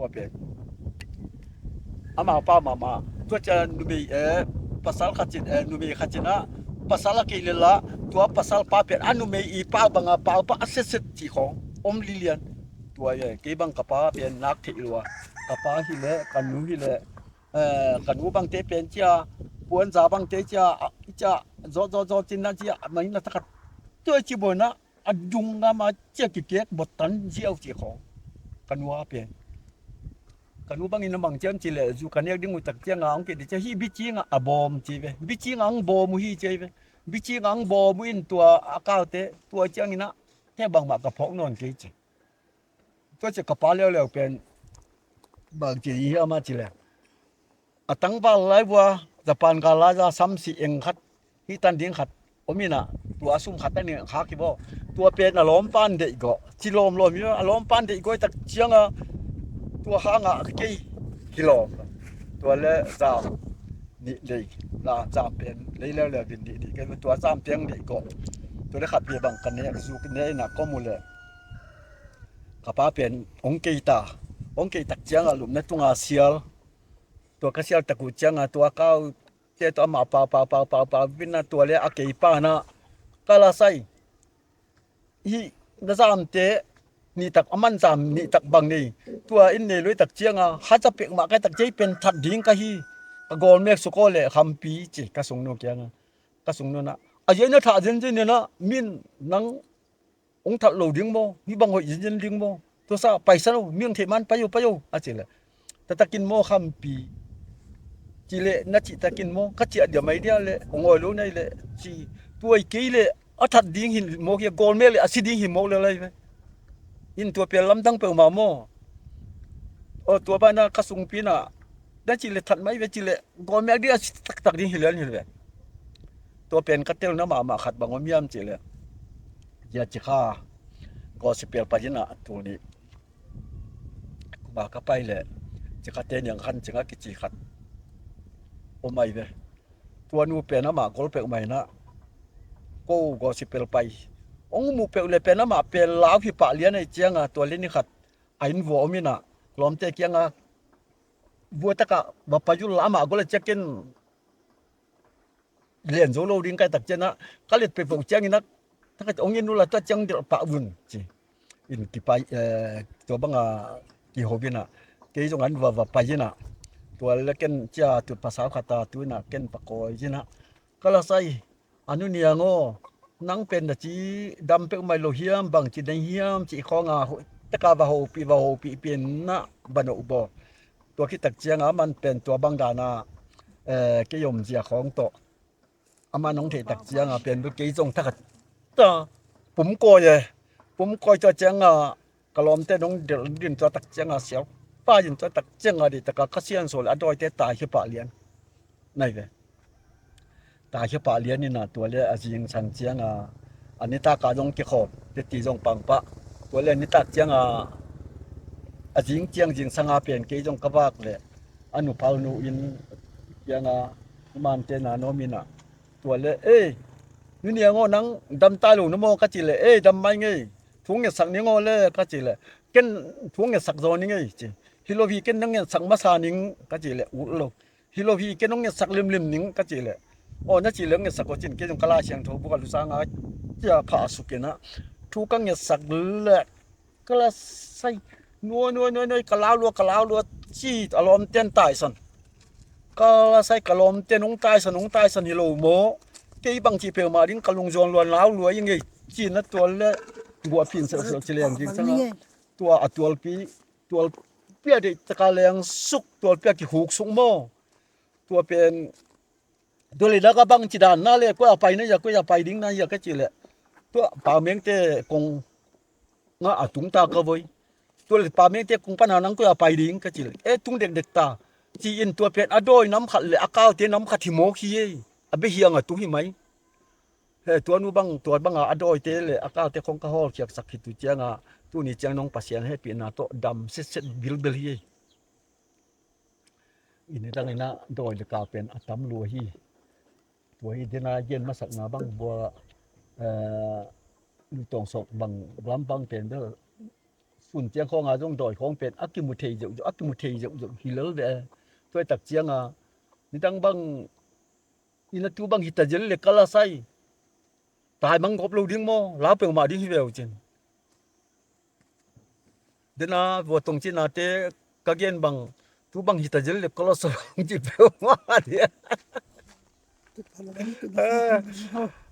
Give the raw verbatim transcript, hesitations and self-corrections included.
Tua pen amau pau mahmah. Tua ciang numei, eh, pasal khat cin, eh, numei khat cin ah, pasal a kei le la, tua pasal pa pen a numei i pau bang a pau pa a setset cih khawng om lilian. Tua, eh, kei bang ka pa pen nak theih lua. Ka pa hi le, ka nu hi le, eh, ka nu bangte pen cia, puanza bangte cia, a, cia, zawt, zawt, zawt cin na cia, mai na takhat. Tua ci bawn ah, a dung ngam a cia kikek bawtan ziau cih khawng. Ka nu a pen. Ka nu bangin a mang ciam cih leh, zu ka nek ding uh tak ciang a, hong kei dih cia hi bicing a, a bawm ci ve. Bicing a hong bawm uh hi ci ve. Bicing a hong bawm uh in tua a kaute, tua ciangin ah, he bangmah ka phawk nawn kei ci. Tua cia ka pa leuleu pen, bang ci hi hiam a ci leh. A tangval lai vua, Japan gal lai za samsi eng khat, hih tan ding khat, om in ah, tua a sum khat a ning khak hi baw. Tua pen a lawmpan deih gawh, ci lawmlawm hi a lawmpan deih gawh tak ciang a, tua hang a kei hi lawm. Tua le zam nih lei, la zam pen lei leuleu din dih dih kei, tua zam teng deih gawh. Tua le khat bia bang ka nek, zu ka nek in ah ka mu le. Ka pa pen hong kei ta, hong kei tak ciang a lupna tung a sial. Tua ka sial tak uh ciang a, tua kau te tua amah pau, pau, pau, pau, pau, vin a tua le a kei pa na, ka la sai. Hih na zamte, nih tak, a man zam nih tak bang nei. Tua in nei lui tak ciang a, haza pek mah kai tak ciang pen that ding ka hi. Ka gawl mek suk aw le khampi ci, ka sung nu kiang a. Ka sung nu na. A ziai na thah zenzen na, min nang hong that lo ding maw, hih bang hoih zenzen ding maw, tua sa paisan o, mi hong theih man pai o, pai o, a ci leh. Taktakin maw khampi, ci leh na cih takin maw, ka ciah dia mai dia leh, hong awi lo nai leh, ci, tua i kei leh, a that ding hin mawk hi a, gawl mek leh, a si ding hin mawk leh lai ve. In tua pial lamdang peuhmah maw. Aw, tua banah ka sungpi na, na cih leh that mai ve cih leh, gawl mek ding a si taktak ding hi lian hi ve. Tua pen ka telna mahmah khat bang om hiam cih leh. Zia cikha, gospel pai in ah tul nih. Kuma ka pai leh, cikha te niang khan cingah kici khat. Om ai ve. Tua nu pen amah gol peuh mai na. Ko gospel pai. Ong mu peuh le pen amah pen lau hi pah lian ai ciang a, tua le ni khat. A inn vua om in ah, lawmte kiangah, vua takah va pai uh la amah gol a ciakin len zo lo ding kai tak ciangah, ka let peuhpeuh ciangin ah, takah ong in uh la tua ciang delh pah vun ci. In kipai, eh, tua bangah kiho in ah, kei zong an va va pai in ah, tua le ken cia tut pasau khat a tu in ah, ken va kawi in ah, ka la sai. A nu niang aw, nang pen na ci dam peuh mai lo hiam, bang ci ding hiam, ci khawng a, taka va hopih, va hopih pian na va noh baw. Tua khit tak ciang a, aman pen tua bang dan a, eh, kei om zia khawng tawh. Aman hong theih tak ciang a, pen bel kei zong takhat. Ta, pum kawi e, pum kawi tua ciang a, ka lawmte nong delh din tua tak ciang a siau. Pa in tua tak ciang a dih taka ka sian sawl a dawite tai hi pah lian. Nai ve. Tai hi pah lian in a tua le a zing san ciang a. A nitak a zong kikhawm. Te ti zong pang pah. Tua le a nitak ciang a. A zing ciang zing sang a pen kei zong ka vak le. A nu pau nu in ciang a. Mante na nom in a. Tua le, ei, nu niang aw nang dam tai lo na maw ka ci le, ei, dam mai ngei. Thu ngetsak ning aw le ka ci le, ken thu ngetsak zaw ning ei ci. Hi lo hi ken nang ngetsak masa ning ka ci le, ut lo. Hi lo hi ken nang ngetsak limlim ning ka ci le. Aw na ci le ngetsak aw cin kei zong ka Lai Siangtho buk a lusang a cia phah a suk in a. Thu ka ngetsak le, ka la sai. Nuai, nuai, nuai, nuai, ka lau lua, ka lau lua, ci a lawmten taisan. Ka la sai ka lawmten hong taisan, hong taisan hi lo maw. Kei bang ci peuhmah ding ka lungzuan lua, lau lua i ngei. Ci na tual le, guah phin seuh seuh ci leng ding sanga. Tua a tualpi, tualpi a deih taka leng suk, tualpi a kihuk suk maw. Tua pen, tua le dak a bang ci dan na le, koi a pai na ya, koi a pai ding na ya ka ci le. Tua pa mengte kong nga a tung ta ka voi. Tua le pa mengte kong pana nang koi a pai ding ka ci le. E tung dekdek ta. Ci in tua pen a dawi nam khat le a kaute nam khat hi mawk hi e. A behiang a tung hi mai. He tua nu bang, tua bang a a dawite le a kaute kong ka hawl khiak sak hi tu ciang a. Tuni ciang nong Pasian hehpihna tawh dam setset bilbel hi e. I nidang in a dawi le kau pen a tam lua hi. Tua hi dena gen masakna bang bua, eh, lutawng sawk bang lam bang pen bel Tun ciang khawng a zong dawi khawng pen a kimu thei zeuhzeuh, a kimu thei zeuhzeuh hi lel ve. Tua tak ciang a nidang bang ina tu bang hi ta zel le ka la sai. Taimang gawp lo ding maw, lau peuhmah ding hi ve uh cin. Dena vua tong cina te ka gen bang tu bang hi ta zel le ka la sai ci peuhmah ding.